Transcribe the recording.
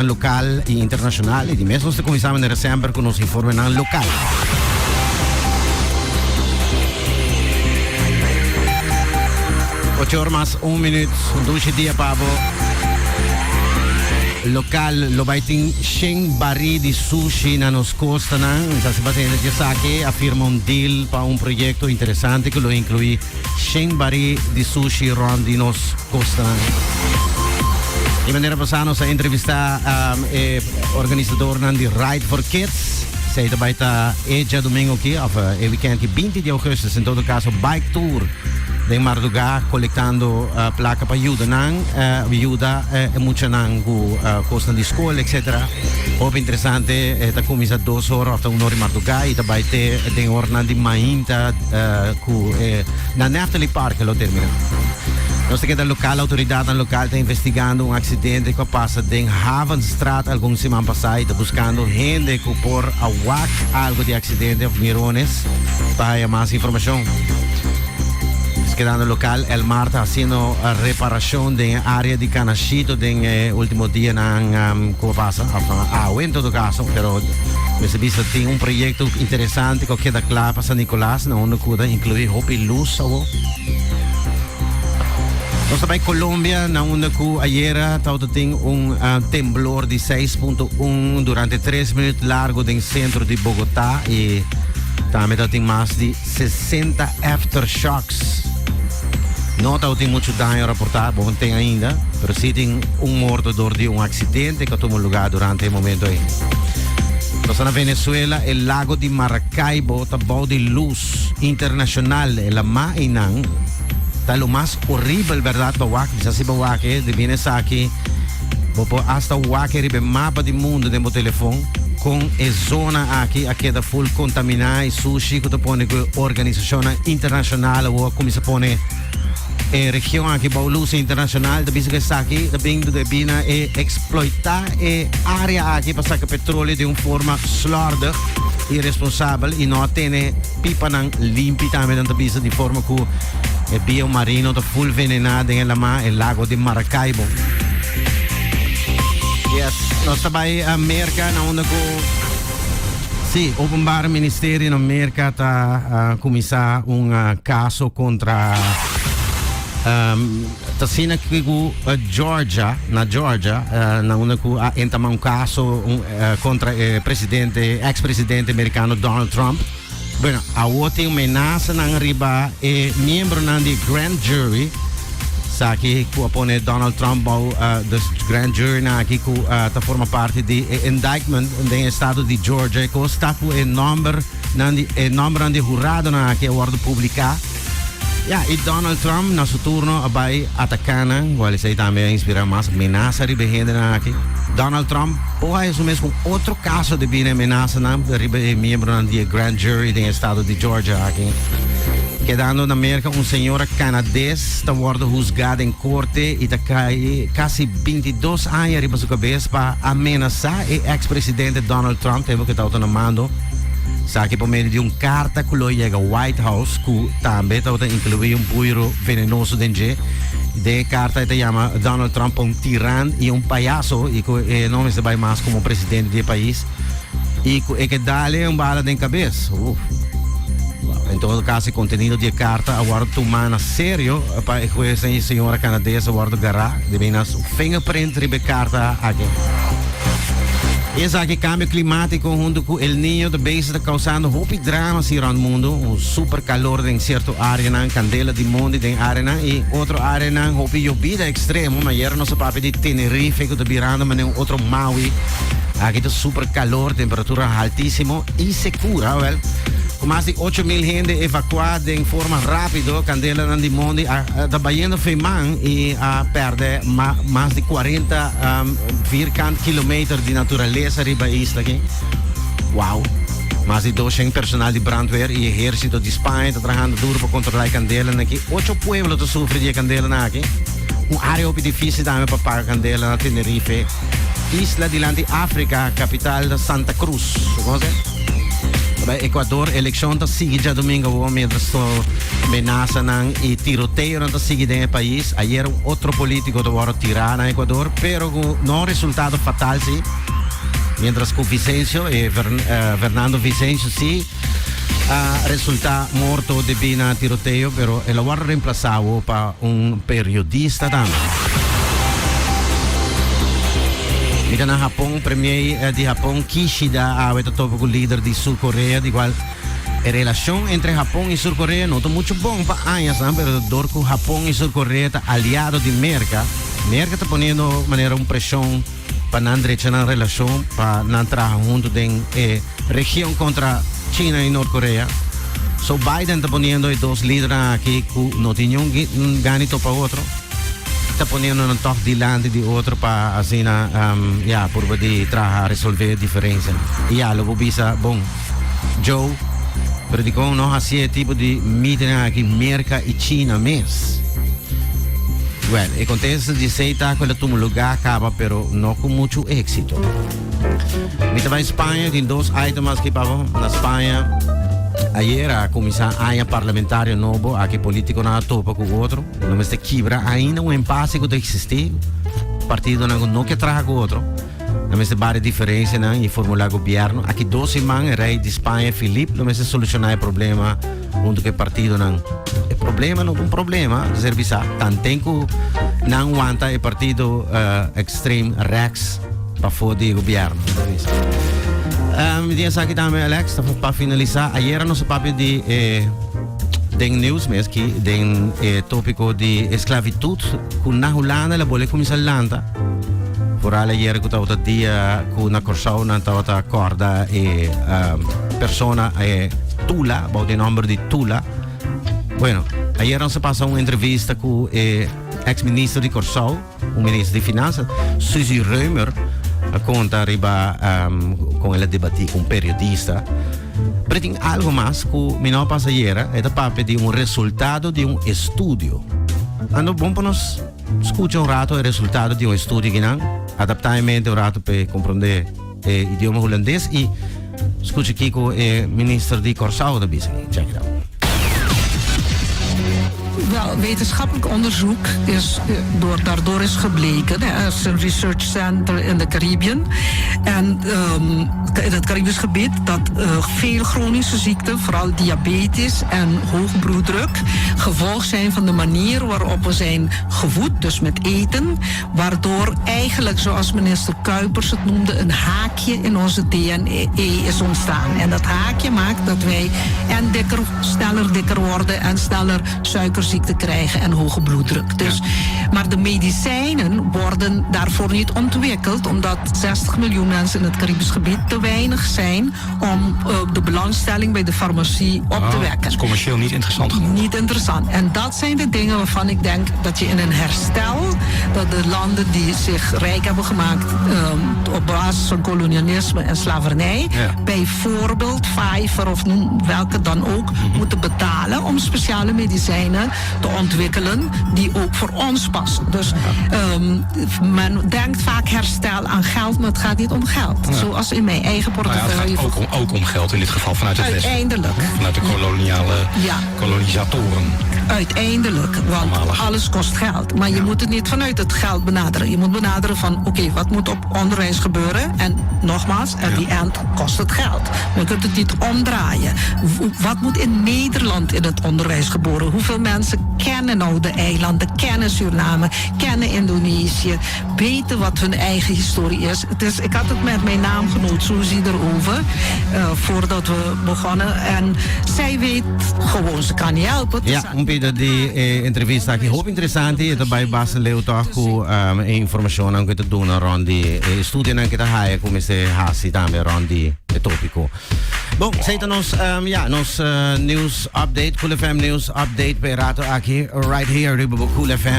Local y internacional y di mes nos ta cuminsa manera semper cu nos informenan local. Ocho or mas un minuut, un dushi dia pa bo. Local lo bay tin shen bari di sushi na nos costanan. Sa si basa hende dje saki a firma un deal pa un proyecto interesante cu lo inclui shen bari di sushi rond di nos costanan. Di manera pasá nos a entrevistá um, e organisadornan di Ride for Kids. Zij ta bai ta e djadomingo aki, of eh, e weekend aki 20 di augustus, en todo caso bike tour den mardugá colectando uh, placa pa yuda nan, uh, yuda uh, e muchanan cu uh, cosnan di school, etc. Hopi interesante, eh, ta cuminsa dos ora of ta un ora di mardugá y ta bai te den oranan di mainta uh, cu eh, na Neftali Park lo termina. Nos ta keda local, autoridadnan local ta investigando un accidente cu a pasa den Havenstraat algun siman pasa y ta buscando hende cu por a wak algo di accidente of mirones pa haya mas informacion. Nos kedando local, Elmar ta haciendo reparacion den e area di Canashito den e ultimo dianan cu a pasa, of awe en todo caso, pero mester bisa tin un proyecto interesante cu a keda cla pa San Nicolas na unda cu ta inclui hopi luz awo. Nos ta bai Colombia na unda cu ayera tawata tin un temblor di 6.1 durante 3 minuut largo den centro di Bogota y tambe tawatin mas di 60 aftershocks. No tawatin mucho daño raporta, bon ten ainda, pero si tin un morto door di un accidente cu a tuma lugar durante e momento ey. Nos ta na Venezuela, e lago di Maracaibo ta bou di luz. Internacional e la einan ta lo mas horrible berdad pa wak bisa si bo wak e de bien esaki bo por hasta wak e riba e mapa di mundo den bo telefon con e zona aki a keda full contamina y sushi cu ta pone cu organisacionnan internacional awor a cuminsa pone e region aki bou luz internacional ta bisa cu esaki ta bin debi na e exploita e area aki pa saca petroleo den un forma slordig irresponsabel y no a tene pipanan limpi tambe nan ta bisa di forma cu e bio marino ta full venena den e lama e lago di Maracaibo. Yes, nos ta bay Merca na unda cu si, Openbaar Ministerio na Merca ta cuminsa un caso contra Ta asina ku Georgia, na Georgia, na unda ku a entama un kaso kontra e presidente, ex presidente merikano Donald Trump. Bueno, awor tin menasanan riba e miembronan di grand jury. Esaki ku a pone Donald Trump bou dus grand jury nan aki ku ta forma parti di e indictment den estado di Georgia. E kos ta ku e nomber nan di e nombernan di huradonan aki a wòrdu publiká. Ya, i Donald Trump na su turno a bai ataká nan, kual esei tambe a inspirá mas menasa riba e hendenan aki. Donald Trump por haya su mes ku otro kaso debí na e menasanan riba e miembronan di e grand jury den e estado di Georgia aki. Kedando na Merka, un señora kanades ta wòrdu husgá den korte i ta kai kasi 22 aña riba su kabes pa a menasá e eks presidente Donald Trump tempu ku e tabata na mando. Esaki por medio di un karta ku lo yega White House ku tambe tabata inkluí un buiro venenoso den dje. Den e karta e ta yama Donald Trump un tiran i un payaso i ku e no mester bai mas komo presidente di e pais i ku e ke dale un bala den kabes. Uf. En todo kaso e kontenido di e karta a wòrdu tumá na serio pa e huesnan i señora kanades a wòrdu gará debí na su fingerprint riba e karta aki. Esaki cambio climatico hunto cu El Niño ta bezig ta causando hopi drama asi rond mundo, un super calor den cierto areanan, candela di mondi den areanan y otro areanan hopi yobida extremo. Ayer nos a papia di Tenerife cu ta birando manera un otro Maui. Aki ta super calor, temperatura haltisimo y secura. Wel, cu mas di 8000 hende evacua den forma rapido, candelanan di mondi a ta bayendo feman y a perde mas di 40 Vierkant kilometer di naturalesa riba e isla aki. Wow! Mas di 200 personal di brandweer y ehercito di Spaña ta trahando duro pa controla e candelanan aki. Ocho pueblo ta sufri di e candelanan aki. Un area hopi dificil tambe pa paga candela na Tenerife, isla dilanti Africa, capital ta Santa Cruz. Bo conoce? Bai Ecuador, eleccion ta sigui djadomingo mientras menasanan y tiroteonan ta sigui den e pais. Ayera un otro politico ta wordo tira na Ecuador, pero cu no resultado fatal si. Mientras cu Vicencio, Fernando Vicencio si a resulta morto debi na tiroteo, pero el a wordo reemplaza pa un periodista tambe. Mira na Japon, premier di Japon Kishida awe ta topa cu lider di Sur Korea, di cual e relacion entre Japon y Sur Korea no ta mucho bon pa añas, pero door cu Japon y Sur Korea ta aliado di Merca, Merca ta poniendo manera un presion pa nan drecha nan relacion, pa nan traha hunto den e region contra China y Nort Korea. So Biden ta poniendo e dos lidernan aki cu no tin ningun gana di topa otro, ta poniendo nan toch dilanti di otro pa asina ya purba di traha resolve diferencianan. Y ya lo bo bisa bon Joe, pero dicon no haci e tipo di meeting aki Merca y China mes? Well, e contesta di esey ta cu el a tuma lugar caba, pero no cu mucho exito. Mi ta bay Spaña, tin dos items mas aki pa bo. Na Spaña, ayera a cuminsa aña parlamentario nobo, aki politiconan a topa cu otro. No mester kibra ainda un empase cu ta existi. Partidonan cu no ke traha cu otro. No mester bari diferencianan y formula gobierno. Aki 2 siman e rey di Spaña, Filip, lo mester soluciona e problema hunto cu e partidonan. E problema no ta un problema, ser bisa, tanten cu nan wanta e partido extreme rechts pafo di gobierno. Mi aki tambe, Alex, pa finalisa, ayera nos a papia di den news mes ki den topico di esclavitud cu na Hulanda el a bolbe cuminsa lanta. Vooral ayera cu tabata dia cu na Corsou nan tabata corda e persona Tula, bou di nomber di Tula. Bueno, ayera nos a pasa un entrevista cu e ex-minister di Corsou, un minister di Finanzas, Suzy Römer, a conta riba con el a debati cu un periodista. Pero tin algo mas cu mi no a pasa ayera, e ta papia di un resultado di un estudio. Anto bon pa nos scucha un rato e resultado di un estudio kinan, adapta e mente un rato pa comprende e idioma hulandes y scucha kico e minister di Corsou ta bisa. Check it out. Wel, wetenschappelijk onderzoek is daardoor is gebleken. Er is een research center in de Caribbean. En in het Caribisch gebied dat veel chronische ziekten, vooral diabetes en hoge bloeddruk, gevolg zijn van de manier waarop we zijn gevoed, dus met eten, waardoor eigenlijk, zoals minister Kuipers het noemde, een haakje in onze DNA is ontstaan. En dat haakje maakt dat wij en dikker, sneller dikker worden en sneller suikerziekte krijgen en hoge bloeddruk. Dus, maar de medicijnen worden daarvoor niet ontwikkeld, omdat 60 miljoen mensen in het Caribisch gebied te weinig zijn om de belangstelling bij de farmacie op te Oh, wekken. dat is commercieel niet interessant genoeg. Niet interessant. En dat zijn de dingen waarvan ik denk dat je in een herstel, dat de landen die zich rijk hebben gemaakt op basis van kolonialisme en slavernij, bijvoorbeeld Pfizer of noem welke dan ook, moeten betalen om speciale medicijnen te ontwikkelen die ook voor ons passen. Dus men denkt vaak herstel aan geld, maar het gaat niet om geld. Zoals in mijn eigen Nou ja, het portefeuille. Gaat ook om geld in dit geval vanuit het Westen. Uiteindelijk. Vanuit de koloniale kolonisatoren. Uiteindelijk, want Voormalig. Alles kost geld. Maar je moet het niet vanuit het geld benaderen. Je moet benaderen van, oké, wat moet op onderwijs gebeuren? En nogmaals, at the end kost het geld. Maar je kunt het niet omdraaien. Wat moet in Nederland in het onderwijs gebeuren? Hoeveel mensen kennen nou de eilanden, kennen Suriname, kennen Indonesië, weten wat hun eigen historie is? Ik had het met mijn naamgenoot Suzy erover, voordat we begonnen. En zij weet gewoon, ze kan niet helpen. Het is Ja, un pida di entrevista aki hopi interesante y tambe basta leu toch cu informacion cu ta duna rond di estudionan cu ta haya cu mester hasi tambe rond di e topico. Bon, esey ta nos ja, nos news update, Cool FM news update pa e rato aki right here riba Cool FM.